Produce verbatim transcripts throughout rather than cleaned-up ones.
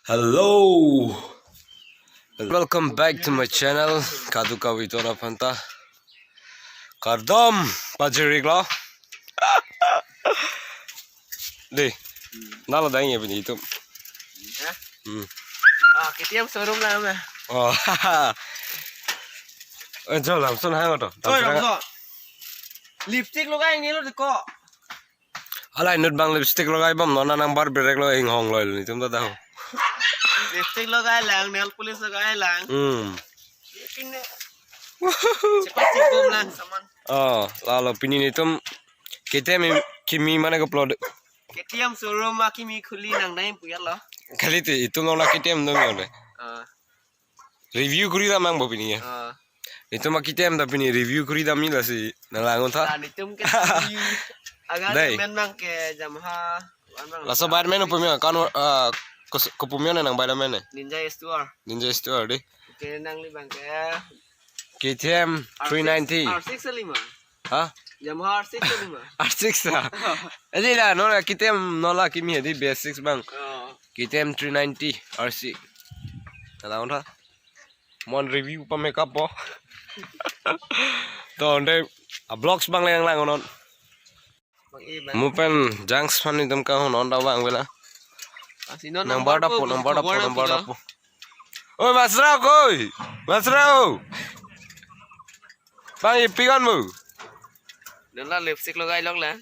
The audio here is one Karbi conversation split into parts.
Hello. Welcome back to my channel. Kadokave atum aphan ta kardom pajir-iklo. Dei. Nalo dang ya pini itum. Ya. Hmm. Ah, K T M showroom lang ma. Oh. Eh, jo lang sun hang to. Oi, lang so. Lipstick logai ni lo deko. Hala inut abang lipstick logai bom, non nang bar berek lo, inghong lo, itum ta tahu. Lipstick logai lang, nail polish logai lang. Hmm. Pine. Cepat sih bom lang saman. Oh, lalo pini nelitum K T M kimi mane ke upload. K T M showroom ma kimi khuli nang nai puyat lo. Kali ti, itum long na K T M dong ya le. Ah. Review kuri dam nang bo pini ya. Ah. Itum ma K T M ta pini review kuri dam ni lasi nang lang-un tha. Lah, itum ke review. Agar Dai. Men nang ke Yamaha. Laso bad men upamya kan, ah, kus-, kupamya nang bad men ne. Ninja S two R. Ninja S two R dei. Oke, nangli abang ke K T M three ninety. R six lima. Hah? Yamaha R six lima. R six ah. Edi la, non la K T M, non la kimi edi B S six abang. Oh. K T M three ninety R C. Nang lang-un tha. Mon review pa makeup po. To, ante, a vlogs abang lang lang non. Bang i bang. Mo pen Jangs aphan itum kanghu non ta vang vela. Asi non nang bar dapo, nang bar dapo, khobor nang bar dapo. Oi, Masra koi. Masra o. Bang i pigan mo. Non la lipstick logai lok la.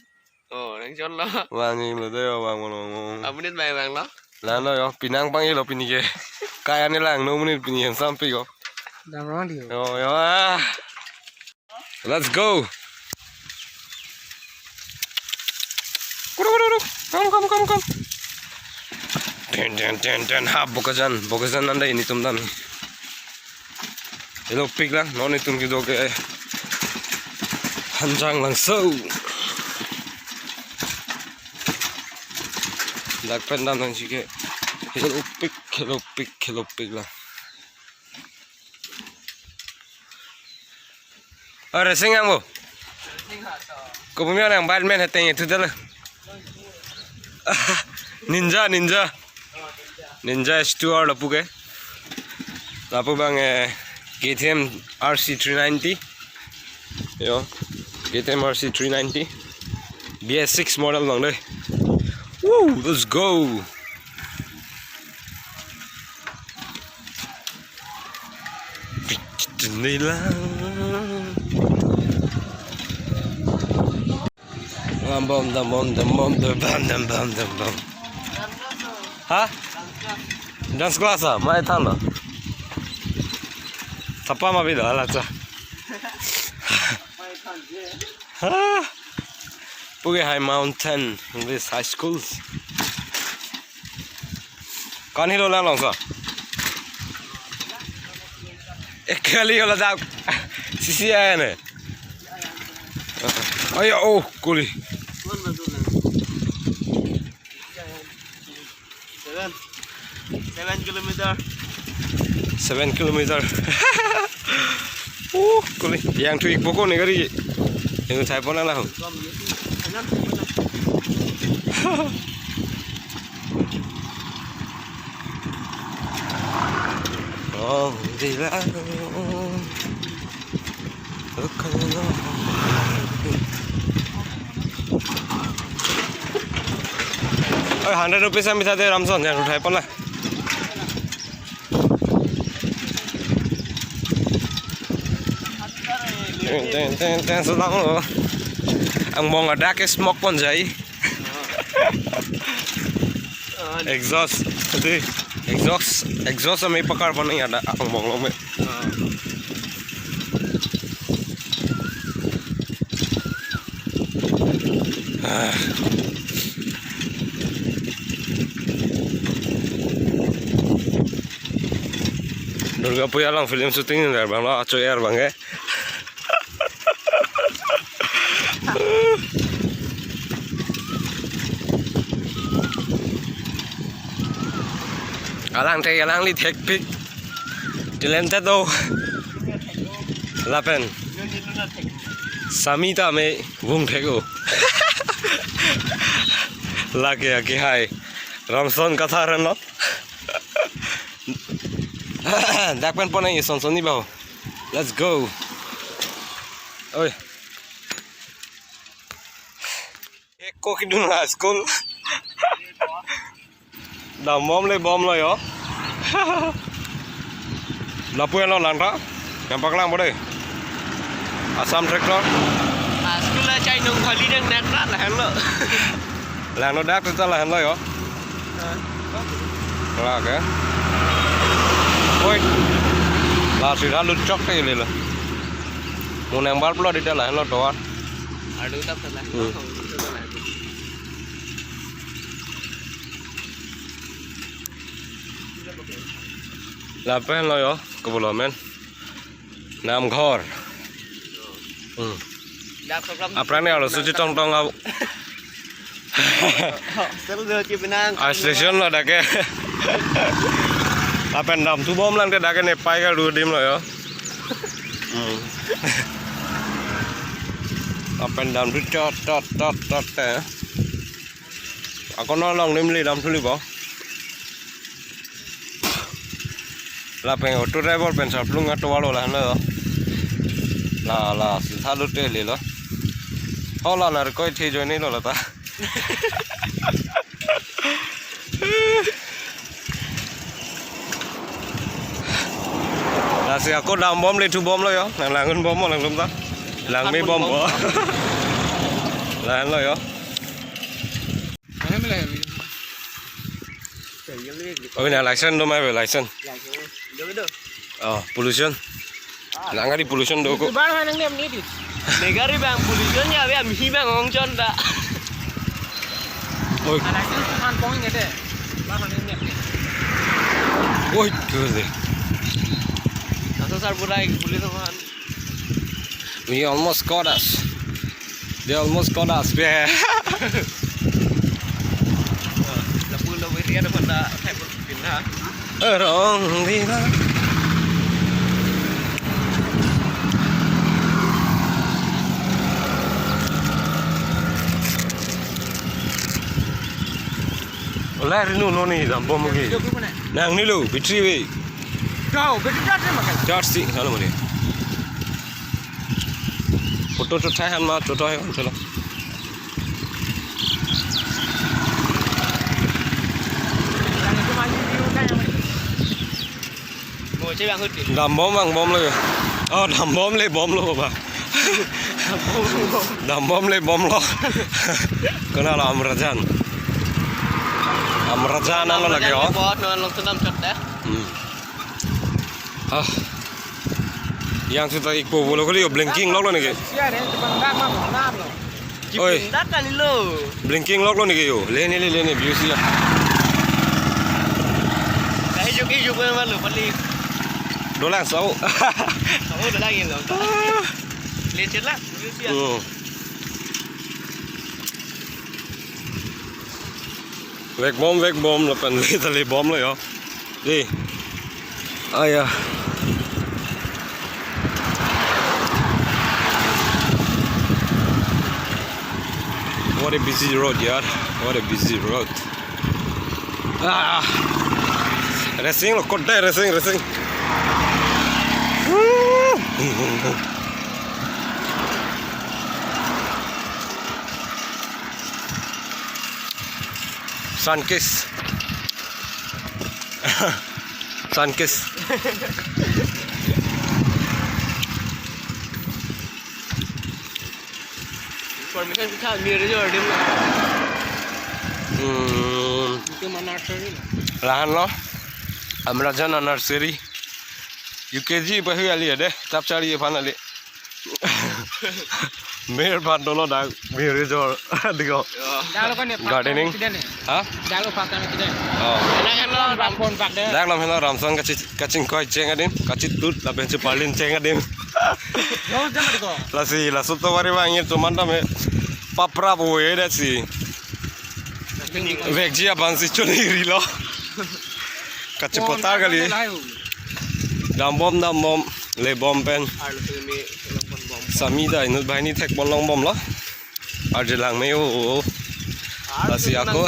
Oh, nang chon lo. Vang ni lo dei, vang, vang, vang, vang. Amunit bai vang lo. Lang lo yo, pinang pang-i lo pini ke. Kaya ni lang, no munit pini handsome pik o. Dam rong di. Yo, yo, ah. Let's go. Kuru, kuru, kuru. Come, come, come, come. Ten, ten, ten, ten. Ha, Bokajan, Bokajan nang dei nelitum dam. Helopik lang, non itum kedo ke Hanjang Langso. Dak pen dam nangji ke helopik, helopik, helopik lang. Are sing ang bo. Kopumya nang bad men heteng itu dala. Ninja, ninja. Ninja S two R lapu ke. Lapu abang, eh, K T M R C three ninety. Yo, K T M R C three ninety. B S six model abang dei. Woo, let's go. Nilang. Bam, bam, dam, bam, dam, bam, dam, bam, dam, bam, dam, bam. Ha? Dance class ah, mai than lo. Thapa ma bi lo, ala cha. Ha? Puke High Mountain English High School. Kan hilo lang long sa. Ekali hilo dak. Sisi aya ne. Ayo, oh, kuli. Seven. Seven kilometer. Seven kilometer. Uh, kuli. Yang thu-ik poko ne gari. Yang thai pon lang. Oh, di la. Oi, hundred rupees ami thate Ramson, yang uthai pon la. Ten, ten, ten, ten, sedang lo. Angbong adak ke smoke pon jai. Exhaust, ati, exhaust, exhaust ami pakar pon ya da angbong lo me. Ah. Durga Puja along film shooting ni bang lo, acho er bang ke. Alang thek, alangli thekpik. Talented do. Lapen. Sami ta me vung thek o. Lake ake hai. Ramson Kathar lo. Dak pen pon nang ison son ni baho. Let's go. Oi. Eko kedun ha school. Dambom lebomlo yo. Lapu lo langta. Yang paklang bo dei. Assam Tractor. Ah, school la chai nung khali dang nat ra lahenlo. Langno dak ta lahenlo yo. Lake. Oi. Lasi tha lut chok te lelo. Mo nang bal plo di ta lahenlo tovar. Alu tap ta la. Hmm. Lapen lo yo, kebolomen. Namghor. Hmm. Dak program. Apran ni alo suci tong tong au. Hostel do ci benang. Ah, station lo dak ke. Lapen damthu bom lang ke dak ke ne pai ke ru adim lo yo. Hmm. Lapen damthu chot chot chot chot te. Ako no long nim le damthu le bo. Lapen auto driver pen sarplung atovar lo lahenlo. La, lasi tha lut te lelo. Ho la nar koi the join lo lata. Lasi ako dambom le thubomlo yo. Nang langun bomlo nang lum ta. Langme bomlo. Lahenlo yo. Mana mila ya? Oke, na license do mai, license. License. Do, do. Oh, pollution. Nang ari pollution do ko. Bang mana ni amni di? Negari bang pollution ya, bang mihi bang ong chon ta. Oi. License kan pong ini deh. Bang mana ni amni? Oi, tuh deh. Langsung sar burai police man. We almost caught us. They almost caught us. Yeah. Lapu lo area na panda type of pin ha. Rong di na. Ola rinu no ni dambom ke. Nang ni lo, battery we. Kau, battery charge ma kan? Charge si, kalau mana? Photo chot thai han ma, chot thai han chalo. Mo che bang hut di. Dambom bang bomlo yo. Oh, dambom lebomlo ba. Dambom lebomlo. Kena la Amrajan. Amrajan lo lagi yo. Bot no long senam chot deh. Hmm. Ah. Yang sudah ikpo bolo kali yo, blinking lok lo niki. Siya re, tukang dak ma bang nam lo. Oi. Dak kali lo. Blinking lok lo niki yo. Le ni le le ni view si ya. Kahi juki juki ma lo pali. Dolang sau. Sau dolang ini lo. Ah. Le chela view si ya. Hmm. Vekbom, vekbom, lapen le ta lebomlo yo. Dei. Aya. What a busy road, yaar. What a busy road. Ah. Racing lo, kode racing, racing. Woo. Sun kiss. Sun kiss. Information kita ambil aja, dia mah. Hmm. Itu mana nursery lah? Lahenlo. Amrajan nursery. U K G pahu ali ya deh, tap chari ya pan ali. Mir pan dolo dak, mir jor, diko. Gardening. Ha? Oh. Dak lam helo ramsang kaching, kachingkoi cheng adim, kachitut, lapen si palin cheng adim. Lasi, laso tovar bang ye, cuman tame papra boye dasi. Vekji abang si choniri lo. Kachipotar kali. Dambom, dambom, lebom pen. Sami da inut banghini thekpon longbomlo. Arje langme o. Lasi ako.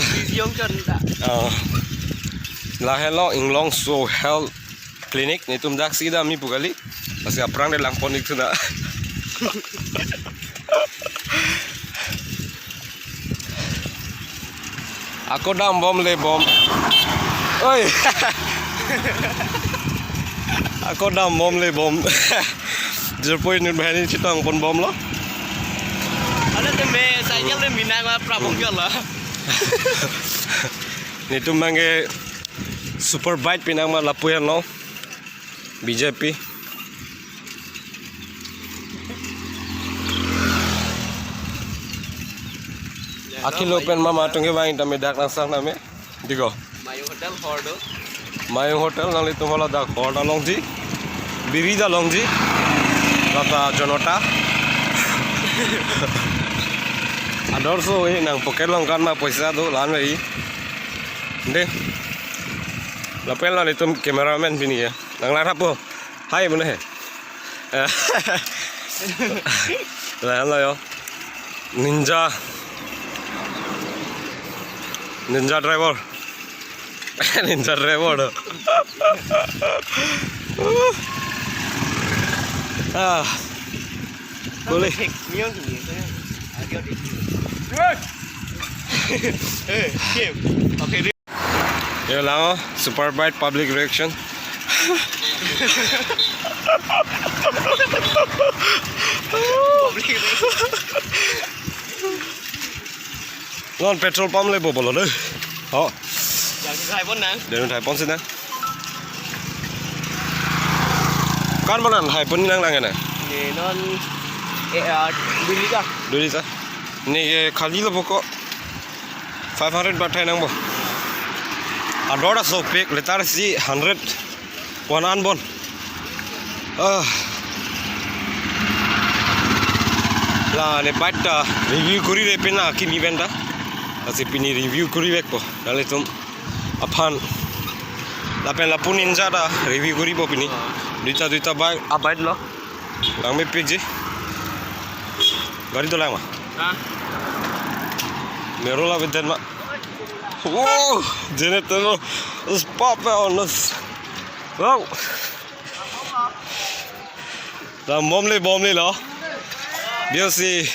Ah. Lahelo Inglongso Health Clinic, netum dak sida mi pu kali. Pasi aphrang de langpon ik tuna. Ako dambom lebom. Oi. Ako dambom lebom. Jirpo inut banghini chetongponbomlo. Ada teme cycle le minang ma prabong ke la. Netum abangke super bike pinang ma lapu henlo. B J P. Akhil open mama tungke bang tame dak nangsang name. Diko. Mayung Hotel hor do. Mayung Hotel nanglitum hala dak hor ta longji. Biri ta longji. Lata jonota. Ador so eh nang pocket along kan ma poisa do lan wei. De. Lapen nanglitum cameraman pini ya. Nang lang hapo. Hai mane he. Lahelo yo. Ninja. Ninja driver. Ninja driver do. Ah. Boleh. Eh, Kim. Okay. Yo lang, super bike public reaction. Non petrol pump le bobolo de. Oh. Yang hai pon nang. Dia hai pon sih nang. Kan mana hai pon nang nang na. Ni non eh ah, duli ka. Duli sa. Ni eh, khali lo boko. Five hundred baht thai nangpo. Ador ta sopik, letar si hundred, one an bon. Ah. La ne bike ta review kuri re pina kimi benta. Lasi pini review kuri vekpo. Nanglitum aphan. Lapen lapu Ninja ta review kuripo pini. Duita duita bike, a bike lo. Langmepikji. Gari dolang ma? Ha? Mero la beden ma. Wow, jenet telo. Spot pe onos. Wow. Dambom lebom lelo. Biasi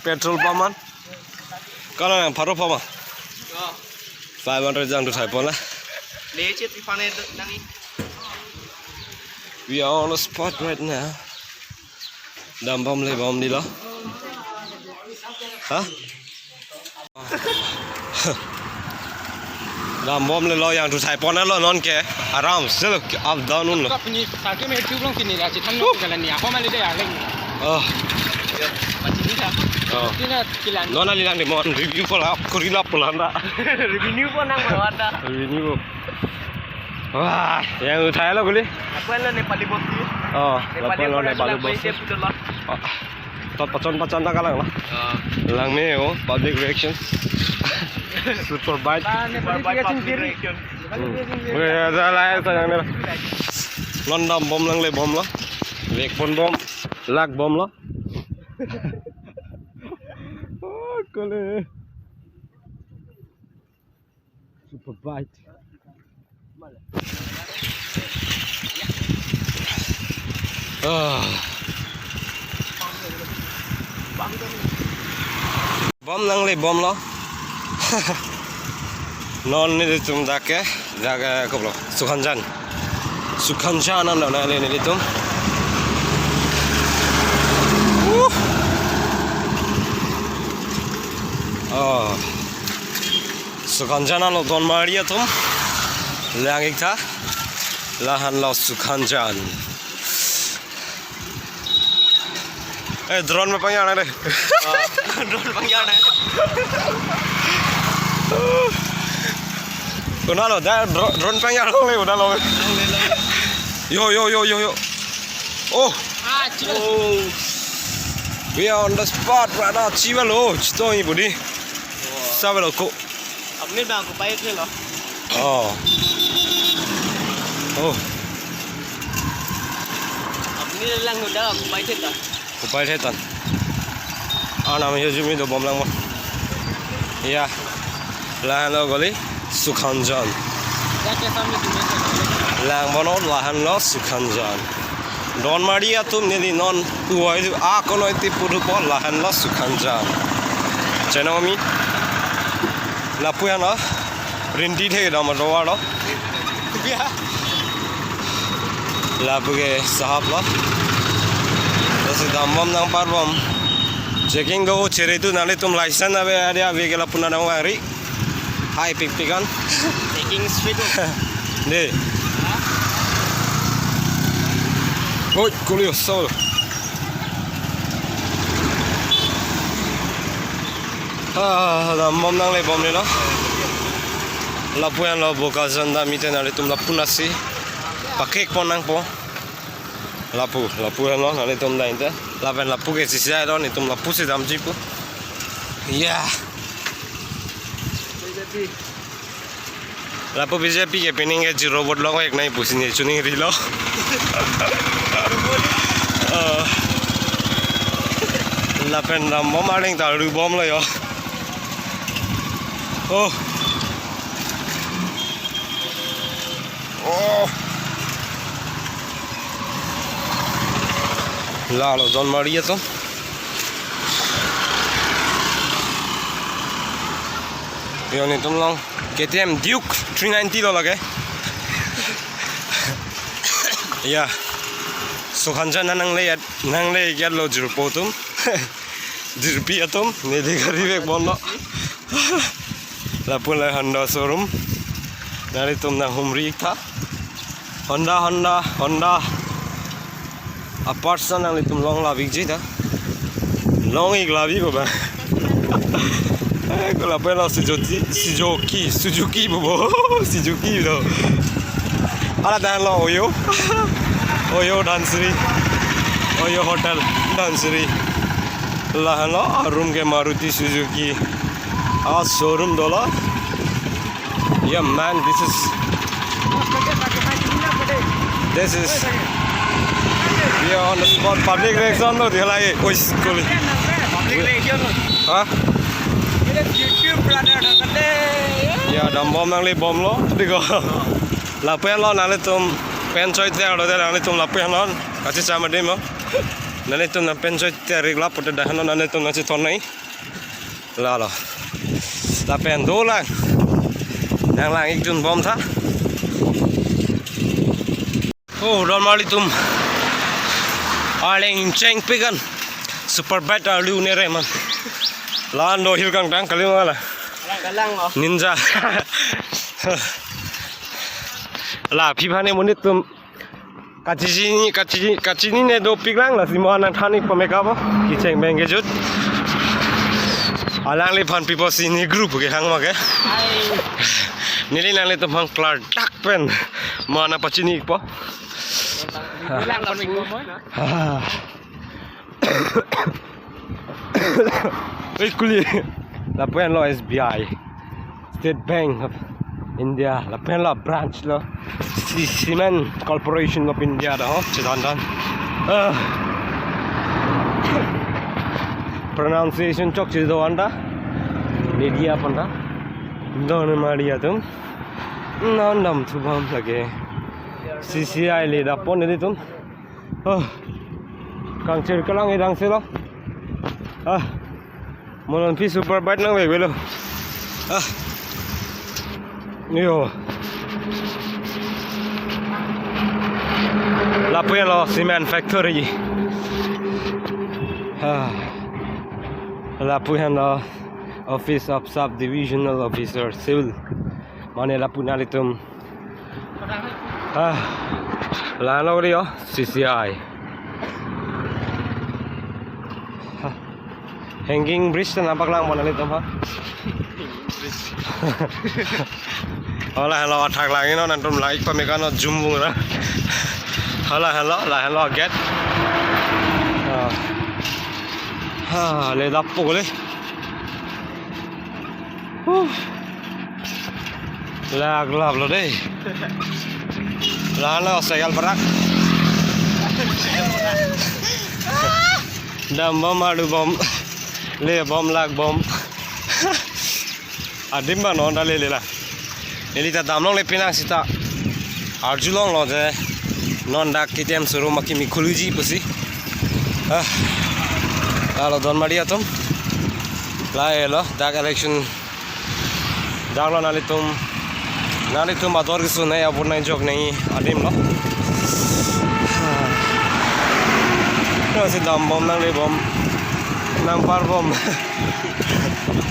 petrol pump an. Kalang pharo pump ma? Five hundred jang tu thai pon la. Le chet ipane nangi. We are on the spot right now. Dambom lebom lelo. Ha? Dambom lelo, yang tu thai pon lo non ke. Aram se lo, up down un lo. Kap ni satu me tu belum kini lah, cithan lo jalan ni. Aku malah dia yang lain. Oh. Macam ni lah. Oh. Sini kilang. Non ali lang di mon review pula, kuri la pula nda. Revenue pun nang bawa dah. Revenue. Wah, yang uthai lo kuli. Apa lo Nepali boti? Oh, Nepali apa lo Nepali Nepali boti. Dia betul lah. Oh. Tot pachon pachon ta kalang la. Ah. Langme oh, public reaction. Super bike. Ah, Nepali Super bike reaction public kiri. Reaction. Nepali reaction kiri. Weh, ada lah ya sayang ni. Non dambom lang lebom lo. Vekponbom, lakbom lo. Oh, kole. Super bike. Ah. Bom lang lebom lo. Non netum dak ke, dak ke koplo, Sukhanjan. Sukhanjan an nang le netum. Uh. Oh. Sukhanjan alo don mari atum. Lang ik tha. Lahenlo Sukhanjan. Eh, drone me pangya nang de. Oh, drone pangya nang. Kunalo, da dro-, drone pangya nang le, kunalo. Yo, yo, yo, yo, yo. Oh. Ah, chiba. Oh. We are on the spot right now. Chiba lo, chitong ibu di. Wow. Sabe lo ko. Apni bang kupai ke lo. Oh. Oh. Apni lang udah kupai ke ta. Kupai ke ta. Ah, nama yo jumi do bom lang mo. Ya. Lahenlo kuli Sukhanjan. Lang bonot lahenlo Sukhanjan. Donmari atum neli non puvoilu akonoi ti pudupo lahenlo Sukhanjan. Chenomi. Lapu-an lo. Rinti thek dam ado ado. Lapu ke sahab lo. Lasi dambom nangparbom. Checking do chere tu nanglitum license ave ade ave ke lapu-an nangvangri. Hai pik pikan. Checking strict. De. Oi, kulio sol. Ah, dambom nanglebom nelo. Lapu-an lo Bokajan dam ite nanglitum lapu nasi. Pakek pon nangpo. Lapu, lapu-an lo nanglitum dam ite. Lapen lapu ke sisi ai lo netum lapusi damji pu. Ya. Lapu B J P ke pining ke zero vote long ek nai pusi ne chuning rilo. Eh, lapen dambom areng ta rubom lo yo. Oh. Oh. Lalo Donmari atum. Yo netum long K T M Duke three ninety lo lake. Ya. Sukhanjan nangle, nangle lo jirpo atum. Jirpi atum, neli gari vekbom lo. Lapu le Honda showroom. Nanglitum nanghumri tha. Honda, Honda, Honda. Apart sa nanglitum long lavikji ta. Long ik lavi ko ba. Eh, ko lapu lo Suzuki, Suzuki, Suzuki bobo, Suzuki do. Hala dan lo Oyo. Oyo Dhansiri. Oyo Hotel Dhansiri. Lahenlo arum ke Maruti Suzuki a showroom dolo. Yeah, man, this is, this is, we are on the spot. Public reaction lo, dia lagi. Wis, kuli. Public reaction lo. Hah? Ini YouTube brother, ada kete. Ya, dambom nanglebom lo, diko. Lapen lo, nanglitum pen choi ter lo, nanglitum lapen lo. Kachecham adim lo. Nanglitum nangpen choi ter ik lapu te dah lo, nanglitum nangchethon nai. Lalo. Lapen dolang. Nanglang ik dunbom tha. Oh, Donmari atum. Arleng ingcheng pikan. Super bike arlu ne re man. Lan do hil kangtang kali mala. Kalang lo. Ninja. La, phi phane monit atum. Kachini, kachini, kachinine dopik lang lasi mo nangthan ik pame kabo. Kicheng beng kejut. Alangliphan pipo si ne group ke hang ma ke. Ai. Neli nanglitum hang klardak pen mo nangpachini ikpo. Lang pon ikpo mo. Ah. Ei, kuli. Lapen lo S B I, State Bank of India, lapen lo branch lo C-, Cement Corporation of India do ho, chedan dan. Ah. Pronunciation chokche do anta. Media panta. Donmari atum. Non damthubom lake. C C I le dapon nelitum. Oh. Kangchir kalang edang selo. Ah. Mo non phi super bike nangvek avelo. Ah. Yo. Lapu-an lo cement factory. Ah. Lapu-an lo Office of Sub Divisional Officer Civil. Mane lapu nanglitum. Ah, la lo rio, C C I. Ha. Hanging bridge ta nangpaklang mo nanglitum ha. Hala, hala, athak lang ino, nangtum like pame kano zoom bung ra. Hala, hala, la, hala, gate. Ah. Ha, le dap po le. Huh. Laglap lo dei. Lalo cycle barak. Dambom, adubom. Lebom, lakbom. Adim ba non ta lele la. Neli ta damlongle penang seta arjulonglo je non dak K T M showroom akimi khuluji pusi. Ah, lalo Donmari atum. Lahelo dak election daklo nanglitum, nanglitum ador keso nai, abor nai jok nai adim lo. Nangsi dambom, nanglebom, nangparbom.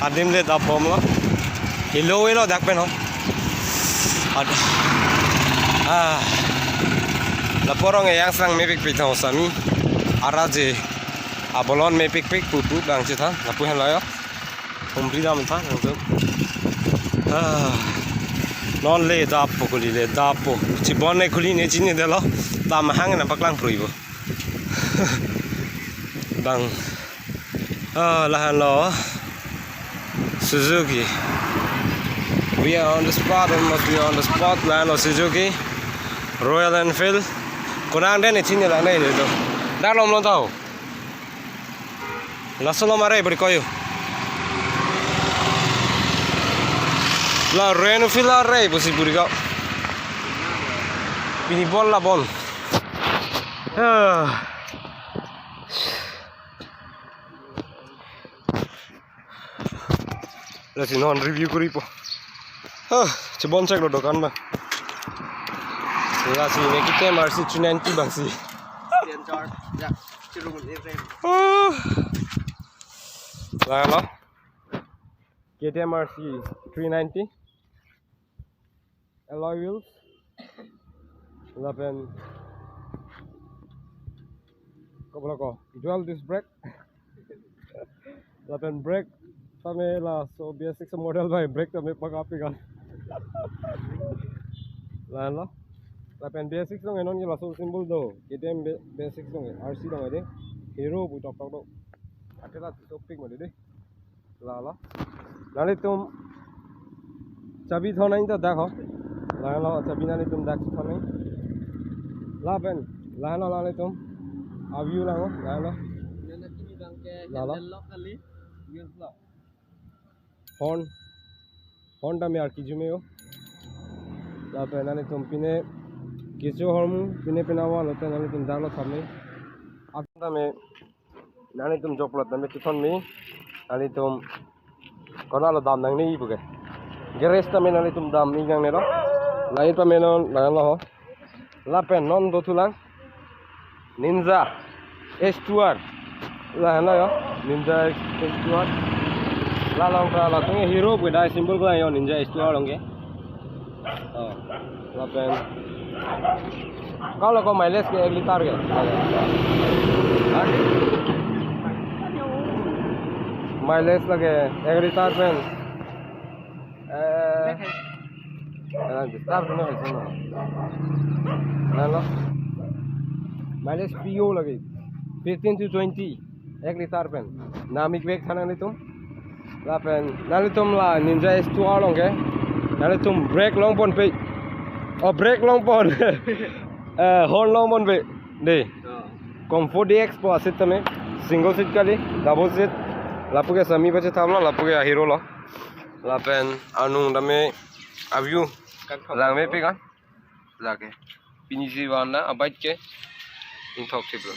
Adim le dambomlo. Helo helo dak pen ho. Ad-, ah. Lapu arong e yang sang mepikpik tha sami. Ara je abolon mepikpik pupu bang chethan. Lapu henlo yo. Humpri dam tha nangtum. Ah. Non le dappo, khuli le dappo. Chibon ne khuli ne chinine detlo. Dam hang nangpaklang pruipo. Bang. Ah, lahenlo Suzuki. We are on the spot, we must be on the spot. Lahenlo Suzuki, Royal Enfield. Konang den ichin lang nai do. Dak lom lom tau. Laso lom are beri koyo. La Royal Enfield are pusi beri ko. Pini bon la bon. Ah. Lasi non review koripo. Ah, chibon cheklo dokan bang. Lasi ne K T M R C three ninety bang si. Yan char. Ya, chirumun ni re. Ah. Lahenlo. K T M R C three ninety. Alloy wheels. Lapen koplo ko, dual disc brake. Lapen brake tame laso B S six model bai brake tame paka pikan. Lahenlo. Lapen B S six along non laso symbol do. K T M B-, B S six along, R C along ade. Hero pu toktok do. Athe la sopik mali de. Lalo. Nanglitum chabi thon nang ta dak ho. Lalo chabi nanglitum dak thon nang. Lapen, lalo nanglitum. Aview lang ho, lalo. Lalo. Horn. Horn tame arki jume ho. Lapen nanglitum pine kecho hormu, pine pina wa lote nanglitum dak lo thon nang. Ap tame nanglitum jokplot name kithon me, nanglitum konatlo dam nangne puke. Garage tame nanglitum dam nangne lo. Lain pame non, lahenlo ho. Lapen non dothulang. Ninja S two R. Lahenlo yo. Ninja S two R. La along ta latum hero pu dai symbol ko yo Ninja S two R along ke. Oh, lapen. Kalau ko mileage ke ek liter ke? Ha? Mileage lake ek liter pen. Eh, eh, start no, no. Lalo. Mileage P O lake. Fifteen to twenty. Ek liter pen. Namik bek than nanglitum. Lapen nanglitum la Ninja S two R along ke. Nanglitum brake longponpe. Oh, brake longpon. Eh, horn longponpe. De. Oh. Comfort D X pu a-seat tame. Single seat kali, double seat. Lapu ke sami bache thamlo, lapu ke ahero lo. Lapen anung tame aview. Langme pe kan. Lake. Pini si vana abike ke. Ingthok thip lo.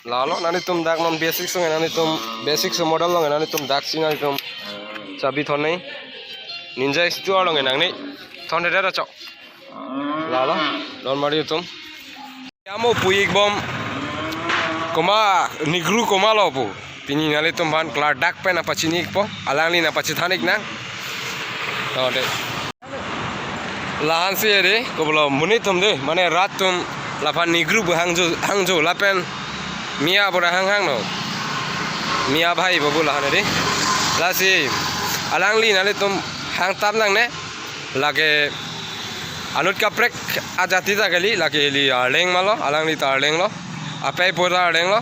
Lalo nanglitum dak non B S six along nanglitum B S six model along nanglitum dak si nanglitum chabi thon nang. Ninja S two R along nangne. Thon de da chok. Lalo. Donmari atum. Amo pu-ik bom. Koma nigru koma lo pu. Pini nanglitum aphan klar dak pen nangpachini-ikpo. Alangli nangpachethan-ik nang. To de. Lahan si de, koplo monit atum de, mane rat atum laphan nigru pu hangjo, hangjo lapen Mia pura hanghang no. Mia bhai babu lahan de. Lasi alangli nanglitum hangtap nangne. Lake anut kaprek ajati ta kali, lake ili Arleng malo, alangli ta Arleng lo. Apei pura Arleng lo.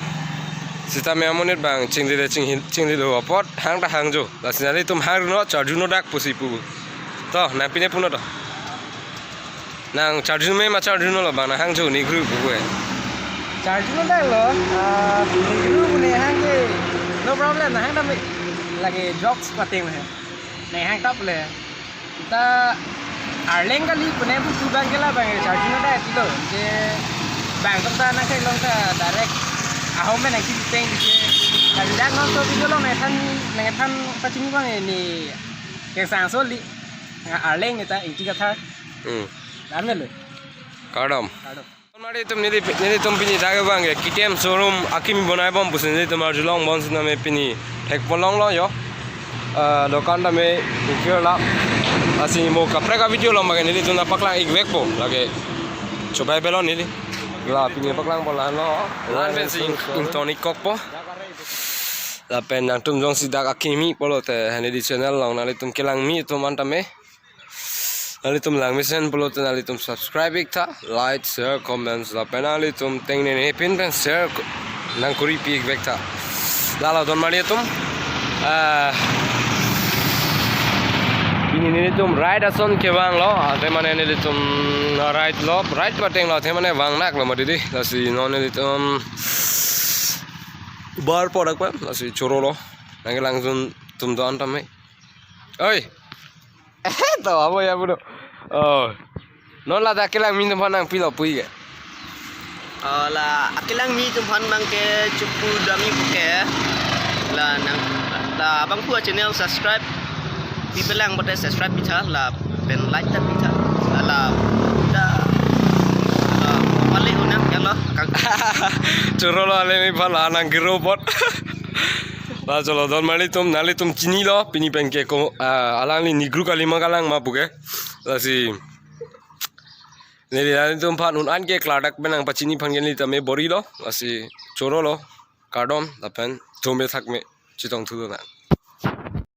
Sitame amonit bang chingri le chinghi-, chingri lo apot hang ta hangjo. Lasi nanglitum hang runo, charju no dak pusi pu. To, nang pine puno to. Nang charju me ma charju no lo bang nang hangjo nigru pu ke. Charju no dak lo, ah, nigru pu ne hang ke. No problem, nang hang ta me. Lake jokes pating me. Nang hangtap le. Ta Arleng kali pune putu bang ke labang charging ada itu loh. Je bang tok ta nangkhelong ta direct ahom pen nangkipeng di je. Tadi dak non so video along nangthan nangthan pachini bang ini. Kengsangso li. Arleng neta Ingti Kathar. Hmm. Lamelo. Kardom. Kardom. Mari tum neli, nelitum pini dak bang ke K T M showroom akimi bonai bom pusi nelitum arjulong bon siname pini thek polong lo yo. Eh, dokan tame ikir la. Lasi mo kaprek a video lo mage nelitum nangpaklang ik vekpo lake. Chobai belon neli. La pini paklang po la-an lo. La-an pensi ing, ingtonic kok po. Lapen nangtum jongsi dak akimi pulote neli channel along nanglitum kelangmi atum an tame. Nanglitum langmesen pulote nanglitum subscribe ik tha, like, share, comments, lapen nanglitum tengnene pin pen share ko-, nangkuri pi ik vek tha. Lalo don mari atum. Ah, pini nelitum ride ason kevang lo, ante mane nelitum ride lo, ride pateng lo, ante mane vang nak lo mati di. Lasi non nelitum bar podak pa, lasi choro lo. Nangkelang sun tum don tame. Oi. Eh, to, abo ya, bro. Oh. Non la dak kelangmi atum aphan nangpi lo pu ik ke. Oh, la akelangmi atum aphan bang ke chupu dami pu ke. La nang la abang pu channel subscribe. Pi pelang bote subscribe pi tha lapen like ta pi tha. La la da la pale unang ya lo kang. Choro lo ale ni pala nang giro bot. La cholo don mari tum nanglitum chini lo pini pen ke ko, ah, alangli Negro kali ma kalang ma pu ke. Lasi neli nanglitum aphan un an ke klardak pen nangpachini aphan ke neli tame bor-i lo. Lasi choro lo. Kardom lapen thome thakme chetong thu do na.